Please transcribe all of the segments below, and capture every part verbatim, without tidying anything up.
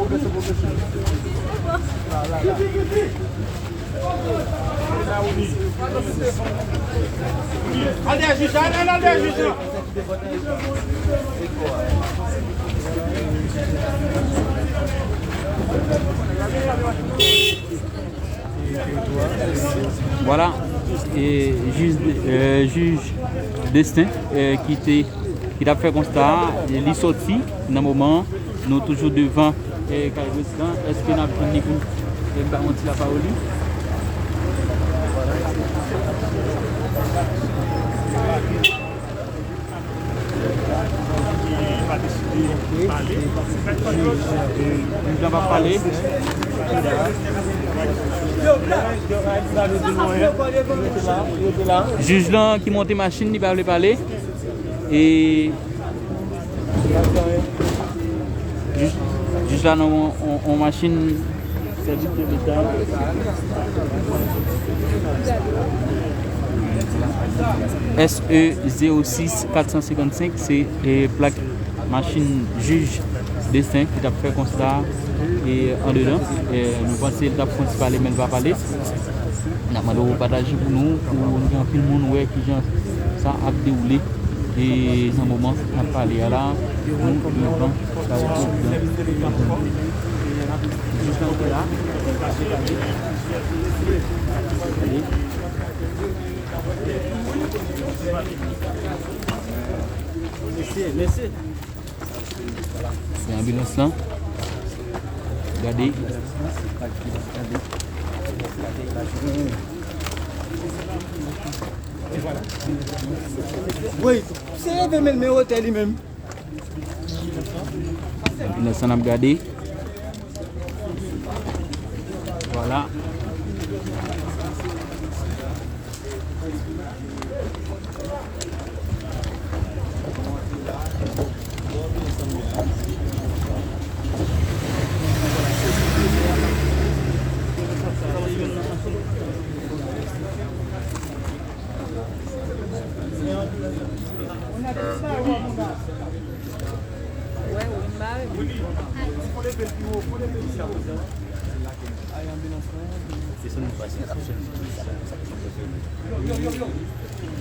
Al dèyè jij la, al, al dèyè jij la. Vwala, e jij, e jij Destin, e ki te, ki t ap fè konsta a, e li sòti nan moman an. Nou toujou devan, e kay prezidan. Èske n ap jwenn li pou, e bay yon ti lapawòl li? Jij la p ap pale. Jij lan ki monte machin, li pa vle pale. E jij, jij la nan yon, yon, yon machin. S E zewo sis kat san senkannsenk, se, e, plak machin jij Destin ki t ap fè konsta, e, andedan. E, nou panse l t ap fè yon ti pale, men l pa pale. N ap mande w pataje pou nou, pou nou gen anpil moun wè kijan sa ap dewoule. E nan moman n ap pale a la, nou devan kay prezidan. Mesye, mesye. Se anbilans lan. Gade. Wi, se leve men l men wotè li menm. Anbilans lan n ap gade. Vwala.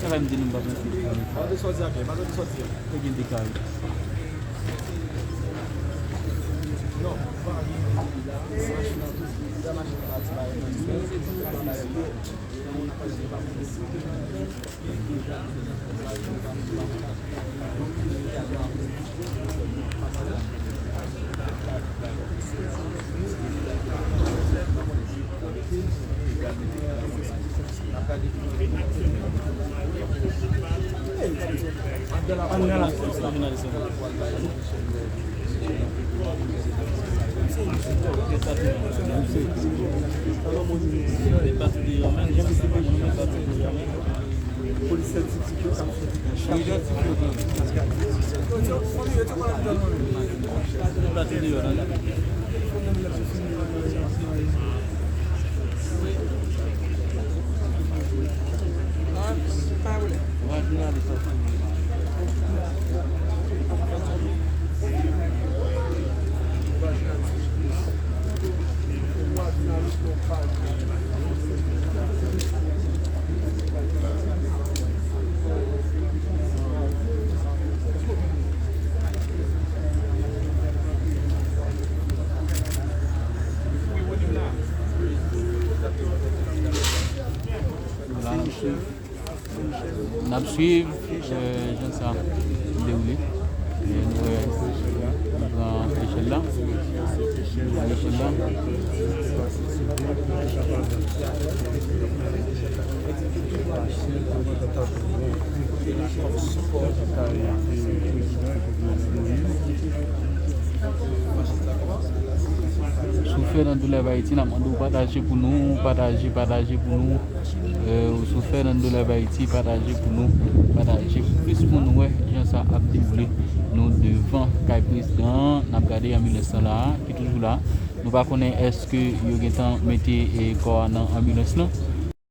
Sa fè m di nou m pa konn. Te gen de kay. N ap swiv, e, jan sa dewoule. E, nou wè, nou pran echèl la. Nou pran echèl la. Si w fè nan doulè Ayiti, n ap mande w pataje pou nou, pataje, pataje pou nou. E, si w fè nan doulè Ayiti, pataje pou nou, pataje pou plis moun wè jan sa ap dewoule. Nou devan kay prezidan an, n ap gade anbilans lan la, ki toujou la. Nou pa konnen èske yo gentan mete, e, kò a nan anbilans lan.